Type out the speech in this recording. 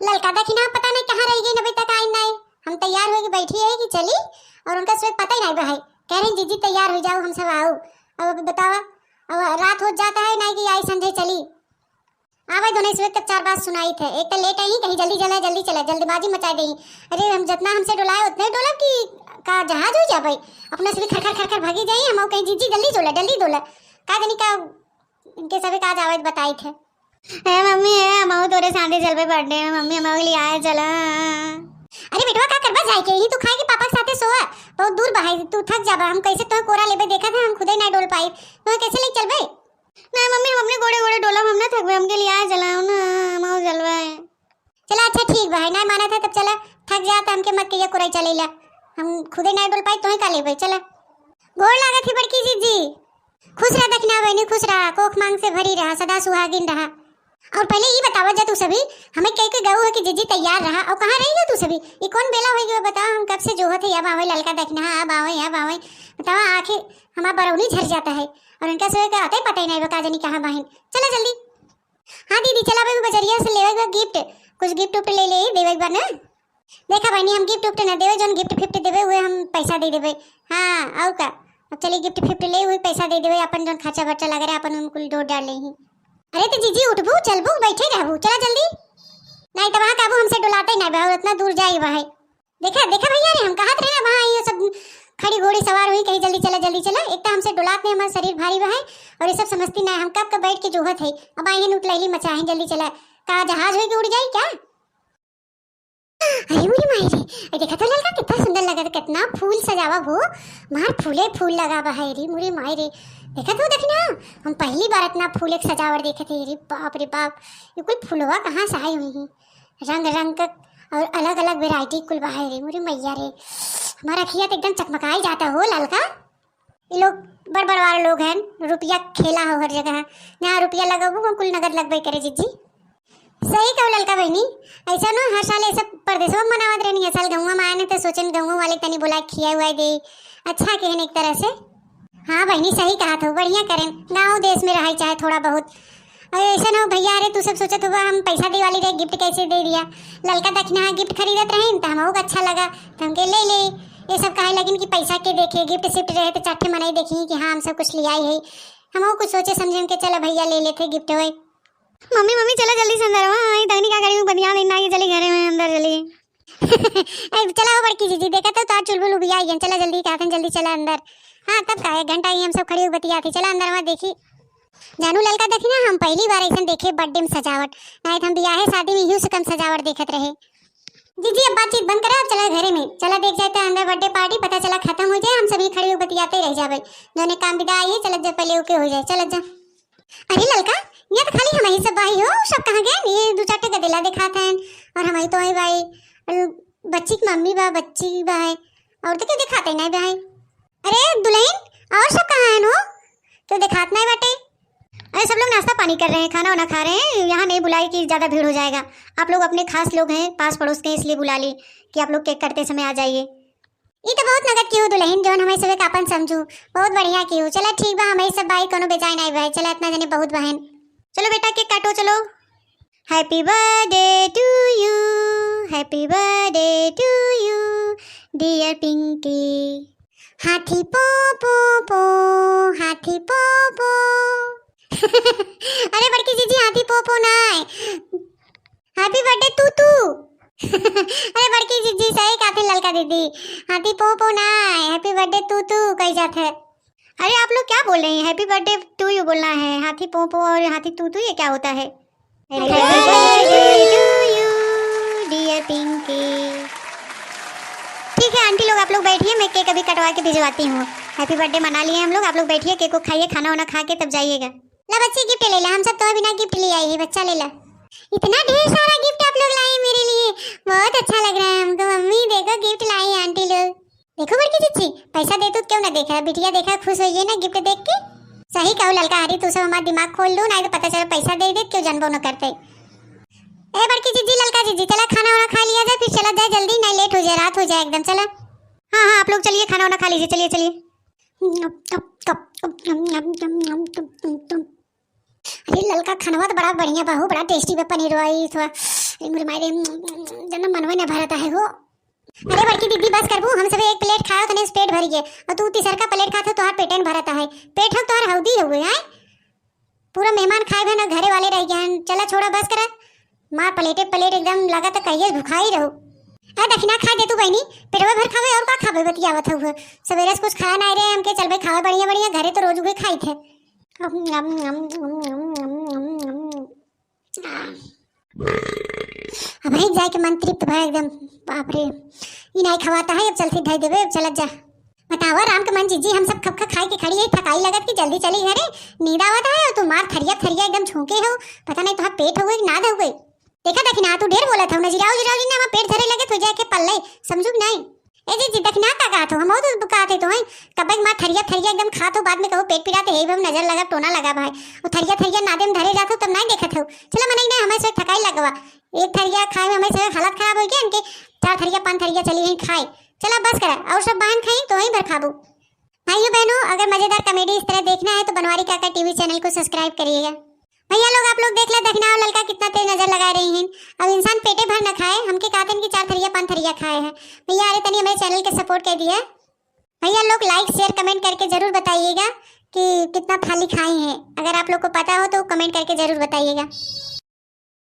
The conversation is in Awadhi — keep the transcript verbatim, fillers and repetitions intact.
ललका दखिनहा पता नहीं कहाँ रहि गइन, अबे तक आइन नाहीं। हम तैयार होइके बैठी है कि चली, और उनका से पता ही नाहीं बा है। कह रही, "जीजी तैयार होइ जाओ, हम सब आओ।" अब बतावा, अब रात हो जात है नाहीं कि आई संझे चली। आवे दोनों से तक चार बात सुनाइत है। एक तो लेट आई, कहीं जल्दी चला, जल्दी चला, जल्दबाजी मचाइ देई। अरे हम जितना हमसे डोलाए उतने डोलब कि का जहाज होइ जाबे? अपना से भी खर खर खर खर भागी जाई, हम कहीं, "जीजी जल्दी डोला, जल्दी डोला।" का जानी का इनके सबे का जावत बताइत है। "ए मम्मी, ए, हमहू तोरे साथे चलबे birthday में, मम्मी, हमहू के लियाए चला।" अरे बेटवा, का करबा जाइके? यहीं तू खाइके पापा के साथे सोआ, बहुत दूर बा है, तू थक जाबा, हम कैसे तोहे कोरा लेबे, देखत है हम खुदे ना डोल पाई, तोहे कैसे ले चलबे? "नहीं मम्मी, हम अपने गोड़े गोड़े डोलब, हम ना थकबे, हमके लियाए चला ना, हमहू चलबे।" चला अच्छा ठीक बा है, ना मानत है तब चला, थक जा त हमके मत कहिया कोराई चलेला, हम खुदे ना डोल पाई, तोहे का लेबे, चला। गोड़ लागत ही बड़की जीजी। खुश रहा दखिनहा बहिनी, खुश रहा, कोख मांग से भरी रहा, सदा सुहागिन रहा। और पहले ई बतावा जा तू सभी, हमें कह के गऊ है कि जीजी तैयार रहा, और कहाँ रही हो तू सभी? ई कौन बेला होइ गयो बतावा, हम कब से जोहत है, अब आवे ललका दखिनहा, अब आवे, अब आवे। बतावा आखिर हमार बरौनी झर जाता है, और इनका से कहते पता ही नहीं बा का जानी कहाँ बहिन। चला जल्दी। हाँ दीदी, चला भाई बजरिया से लेवे के बा gift, कुछ gift उफ्ट ले ले, देवे के बा ना। देखा बहिनी, हम gift उफ्ट ना देवे, जौन gift फिफ्ट देवे उहे हम पैसा दे देवे। हाँ, और का, अब चली gift फिफ्ट ले, उहे पैसा दे देवे, अपन जौन खर्चा बर्चा लग रहा है अपन उनकुल जोड़ डाल ले ही। अरे तो जीजी उठबू, चलबू, बैठे रहबू, चला जल्दी, नहीं तो वहाँ काबू हमसे डोलाते नहीं बा, इतना दूर जाई बा है। देखा, देखा भैया रे, हम कहत रहे ना वहाँ ये सब खड़ी घोड़ी सवार हुई, कहीं जल्दी चला, जल्दी चला। एक तो हमसे डोलात नहीं, हमारा शरीर भारी बा है, और ये सब समझती ना, हम कब का बैठ के जोहत है। अब आई है नोट लैली मचा है, जल्दी चला। का जहाज होई के उड़ जाई क्या? अरे मोरी माई रे, अरे देखा तो ललका कितना सुंदर लगा था, कितना फूल सजावा वो, मार फूले फूल लगा बा है रे मोरी माई रे। देखा तो देखना, हम पहली बार इतना फूल एक सजावट देखे थे रे बाप रे बाप। ये कोई फूलवा कहाँ से आई हुई है? रंग रंग क और अलग अलग variety कुल बा है रे मोरी मैया रे। हमारा अखिया तो एकदम चकमकाई जाता हो ललका। ये लोग बड़ बड़ वाले लोग हैं, रुपया खेला हो हर जगह, जहाँ रुपया लगाबू वहाँ कुल नगद लगबे करे जीजी। सही कहो ललका बहिनी, ऐसा ना हर साल ऐसा परदेसवा में मनावत रहनी, हर साल गौवा में आए ना तो सोचन गौवा वाले तनी बोला खिया हुआ दे, अच्छा कहन एक तरह से। हाँ बहिनी सही कहा था, बढ़िया करें, गाँव देश में रहे चाहे थोड़ा बहुत। और ऐसा ना हो भैया, अरे तू सब सोचत हुआ हम पैसा दे वाली रहे, gift कैसे दे दिया। ललका दखिनहा gift खरीदत रहे तो हमहू को अच्छा लगा, तो हमके ले ले। ये सब कहे लगिन कि पैसा के देखे, gift सिफ्ट रहे तो चार ठे मनई देखी कि हाँ हम सब कुछ ले आई है। हमहू कुछ सोचे समझे हमके चला भैया ले लेते gift होए। मम्मी, मम्मी, चला जल्दी से अंदर, हाँ, ये तगनी का गाड़ी में बतिया देना, ये चली घरे में अंदर चली। ए, चला हो बड़की जीजी, देखा तो तार चुलबुल उबिया गई, चला जल्दी, कहते हैं जल्दी चला अंदर। हाँ, तब का, एक घंटा ही हम सब खड़ी हो बतिया थी, चला अंदर वहाँ देखी। जानू ललका देखी ना, हम पहली बार ऐसा देखे birthday में सजावट, नहीं तो हम बियाहे शादी में यूं से कम सजावट देखत रहे। जीजी अब बातचीत बंद करा, अब चला घरे में, चला देख जाते हैं अंदर birthday party, पता चला खत्म हो जाए, हम सभी खड़ी हो बतियाते रह जावे, जौने काम विदा आई है, चलत जा पहले ओके हो जाए, चलत जा। अरे ललका, यहाँ तो खाली हमही सब बाही हो, सब कहाँ गए? ये दो चार ठे गदेला देखात हैं, और हमही तो आई बाई, और बच्ची की मम्मी बा, बच्ची बा है, और तो क्या देखाते नहीं बाई। अरे दुल्हन, और सब कहाँ हैं हो? क्यों देखात नहीं बाटे? अरे सब लोग नाश्ता पानी कर रहे हैं, खाना वाना खा रहे हैं, यहाँ नहीं बुलाए कि ज़्यादा भीड़ हो जाएगा। आप लोग अपने खास लोग हैं, पास पड़ोस के, इसलिए बुला ली कि आप लोग cake काटते समय आ जाइए। ई तो बहुत नगद की हो दुल्हन, जौन हमें सब एक आपन समझू, बहुत बढ़िया की हो। चला ठीक बा, हमें सब भाई कोनो बेजाय नहीं भाई, चला इतना जने बहुत बहन। चलो बेटा cake काटो, चलो। Happy birthday to you, happy birthday to you, dear पिंकी। हाथी पो पो पो, हाथी पो पो। अरे बड़की जीजी, हाथी पो पो ना है, happy birthday तू तू। अरे बड़की जीजी सही कहते ललका दीदी, हाथी पो पो ना है, happy birthday तू तू कही जात है। अरे आप लोग क्या बोल रही हैं? Happy birthday to you बोलना है, हाथी पो पो और हाथी तू तू ये क्या होता है? Happy birthday to you, dear पिंकी। ठीक है आंटी लोग, आप लोग बैठिए, मैं cake अभी कटवा के भिजवाती हूँ। Happy birthday मना लिए हम लोग, आप लोग बैठिए, cake को खाइए, खाना वाना खा के तब जाइएगा। ला बच्ची gift ले ला, हम सब तो बिना gift ले आई है, बच्चा ले ला। इतना ढेर सारा gift आप लोग लाए मेरे लिए, बहुत अच्छा लग रहा है हमको। मम्मी देखो gift लाई आंटी लोग। देखो बड़की जीजी, पैसा दे तू क्यों ना देख रहा, बिटिया देखा खुश होइए ना gift देख के। सही कहो ललका हरी, तू सब हमारा दिमाग खोल दो, नहीं तो पता चला पैसा दे दे क्यों जनबो न करते। ए बड़की जीजी, ललका जीजी, चला खाना वाना खा लिया जाए, फिर चला जाए जल्दी, नहीं late हो जाए, रात हो जाए एकदम। चला। हाँ हाँ, आप लोग चलिए खाना वाना खा लीजिए, चलिए चलिए। अरे ललका, खानवा तो बड़ा बढ़िया बा हो, बड़ा tasty बा, पनीर वाली थोड़ा। तें मोरे माई रे, जन्म मनवे न भरत है हो। अरे बड़की दीदी, बस करबू, हम सबे एक प्लेट खायो, तने से पेट भर गए, और तू तीसरका प्लेट खात हो, तोहार पेटे न भरत है। पेट हो तोहार हौदी हो गए हैं, पूरा मेहमान खाए भर न घरे वाले रह गए हैं। चला छोड़ा, बस करा, मार प्लेटे प्लेट एकदम लगा तो कहिए भुखाई रहो। अरे दखिना खाए दे तू बहनी, पेटवा भर खावे और का खावे, बतियावत हो। सवेरे से कुछ खाया नहीं रहे हमके, चलबे खावे बढ़िया बढ़िया, घरे तो रोज उहे खाई थे। अब ही जाए के मन तृप्त भा एकदम, बाप रे, ई नहीं खवाता है, अब चलते धर देवे, अब चलत जा। बतावा राम के मन जीजी, हम सब खप खप खाए के खड़ी है, थकाई लगत कि जल्दी चली घरे, नींद आवत है, और तू मार थरिया थरिया एकदम झोंके हो, पता नहीं तोहार पेट हो गई कि नाद हो गई। देखा दखिना, तू ढेर बोलत हो, नजरियाओ जिराओ जी ना, हमार पेट धरे लगे तो जाके पल्ले, समझू कि नहीं? ए जीजी, दखिना का कहत हो, हम बहुत कहत है तो हैं, कब एक मार थरिया थरिया एकदम खात हो, बाद में कहो पेट पिरात है, यही हम नजर लगा, टोना लगा भाई, वो थरिया थरिया नादे में धरे जात हो, तब नहीं देखत हो। चला मनई नहीं, हमें से थकाई लगवा, एक थरिया खाए में हमें से हालत खराब हो गया इनके, चार थरिया पांच थरिया चली हैं खाए। चला बस करा, और सब बहन खाई तो वहीं भर खाबू। भाइयों बहनों, अगर मजेदार कॉमेडी इस तरह देखना है तो बनवारी काका टीवी चैनल को सब्सक्राइब करिएगा। भैया लोग, आप लोग देख ले, दखिना और ललका कितना तेज नजर लगा रही हैं। अब इंसान पेटे भर न खाए, हमके कहते हैं कि चार थरिया पांच थरिया खाए हैं। भैया अरे तनी हमारे चैनल के सपोर्ट कर दिया। भैया लोग लाइक शेयर कमेंट करके जरूर बताइएगा कि कितना थाली खाई हैं। अगर आप लोग को पता हो तो कमेंट करके जरूर बताइएगा।